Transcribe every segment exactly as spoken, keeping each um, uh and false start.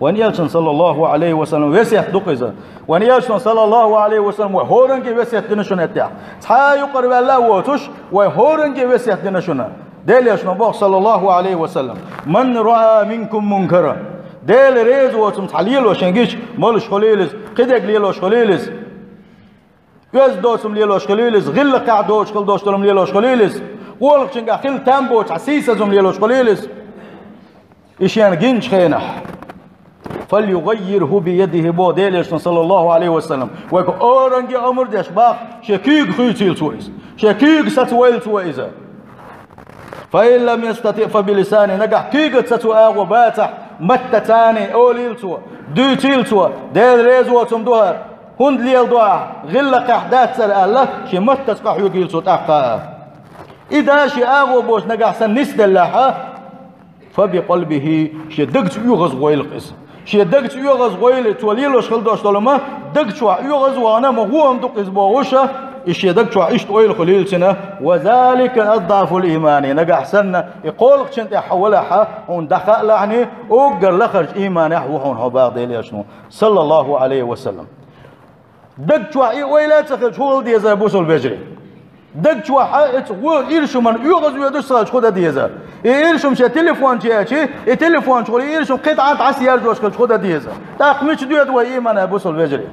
Вайн Элчан, саллаллаху Ӏалайхи ва саллам, весет ду-кх иза. Вайн Элчан, саллаллаху Ӏалайхи ва саллам, вай хӀоранге весет дина шуна аьттехь. Цхьа а юкъара ваьлла а воцуш, вай хӀоранге весет дина шуна. Делан Элчано боху, саллаллаху Ӏалайхи ва саллам: «Ман раъа минкум мункаран». Дела реза воцу цхьа лелош шен гича, молуш хуьлийла иза, кхидерг лелош хуьлийла иза. Оьзда доцург лелош хуьлийла иза, гӀиллакхехь доцуш хила доцуш долург лелош хуьлийла иза, олахчуьнгахь хила там боцу цхьа сийсазарг лелош хуьлийла иза. И шена гиначу хенахь, «фальюгӀаййирхӀу биядихӀи», боху Делан Элчано, саллаллаху Ӏалайхи ва саллам. Вайга хӀоранге амр деш боху, шен куьйга хуьйцийла цо иза, шен куьйга сацавойла цо иза. «Фа ин лам ястатиъ, фа билисанихӀи», нагахь куьйгаца сацо агӀо бацахь, маттаца олийла цо, дуьйцийла цо, Дела реза воцург ду хӀара, хӀунда леладо ахь, гӀиллакхехь дацара аьлла, шен маттаца къахьоьгийла цо тӀаккха. И да шен агӀо боцуш нагахь санна нисделлехь, «фа бикъалбихӀи», шен дагца оьгӀазвойла-кх иза. Шен дагца оьгӀазвойла, цо лелош хила доцуш долу ма, даг чохь оьгӀазвахана, ма гӀо-м ду-кх иза бохуш, и шен даг чохь иштта ойла хуьлийла цуьнан, «ва залика адӀафул иймани», нагахь санна, и кхолахчун тӀехь хьо валахь, хьуна дӀахаалахьний, уггар лахарчу ийманехь ву хьуна хьо боху Делан Элчано, саллаллаху Ӏалайхи ва саллам. Даг чохь и ойла а ца хилча, хӀун хила деза, бусалба вежарий? Даг чохь а, эца гӀо иршиман оьгӀазвоьдуш ца хилча, хӀун дан деза? И иршим шен телефон чу яьлча, и телефон чухула и иршим кхин дӀа а дӀасаерзош хилча, хӀун дан деза? ТӀаккха мича доьду вай ийман, бусалба вежарий?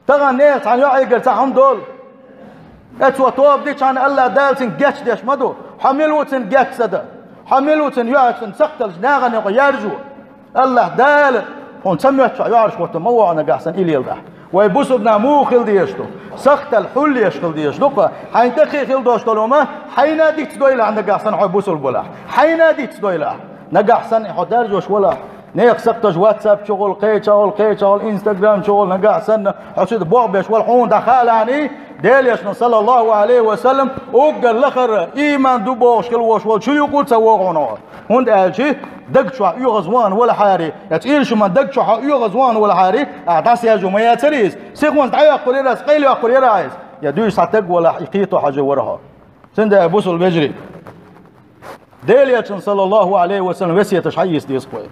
Тахана нехан цхьана йоӀигара цхьа хӀума долу. Эцо тоба дичхьана, АллахӀ Дала цуьнга гечдеш ма ду. Хьо мила ву цуьнан геч ца дан? Хьо мила ву цуьнан йоӀ, цуьнан сакхталлаш нахана юкъа яржо? АллахӀ Дала хьуна ца моьттуш Ӏаш хӀоттам ма вогӀу нагахь санна и леладахь. Вай бусалба нах муха хила дезаш ду? Сакхталла хьулъеш хила дезаш ду-кх. Хьайна тӀе кхин хила доцуш долу ма, хьайна а дицдойла ахь нагахь санна хьо бусалба валахь. Хьайна а дицдойла ахь. Нагахь санна хьо даржош валахь. Нехан сакхташ WhatsApp чухула, кхечахула, кхечахула, Instagram чухула, нагахь санна хьо цуьнан богӀ беш вала, хьуна дӀахаалахьаний, Делан Элчано, саллаллаху Ӏалайхи ва саллам, уггар лахара ийман ду бохуш хила волуш волчу юкъа ца вогӀу хьуна хьо. ХӀунда аьлча даг чохь оьгӀазвахана валахьара, я цӀийла шума даг чохь оьгӀазвахана валахьара, ахь дӀасаерзо ма яцара иза. Сихонца дӀайоккхур яра ас, къайлайоккхур яра ахь иза. Я дуьйш цхьа таг валахь, и кхето хьажа вара хьо. Цундела, бусалба вежарий, Делан Элчанан, саллаллаху Ӏалайхи ва саллам, весеташ хьайийца деза-кх вай.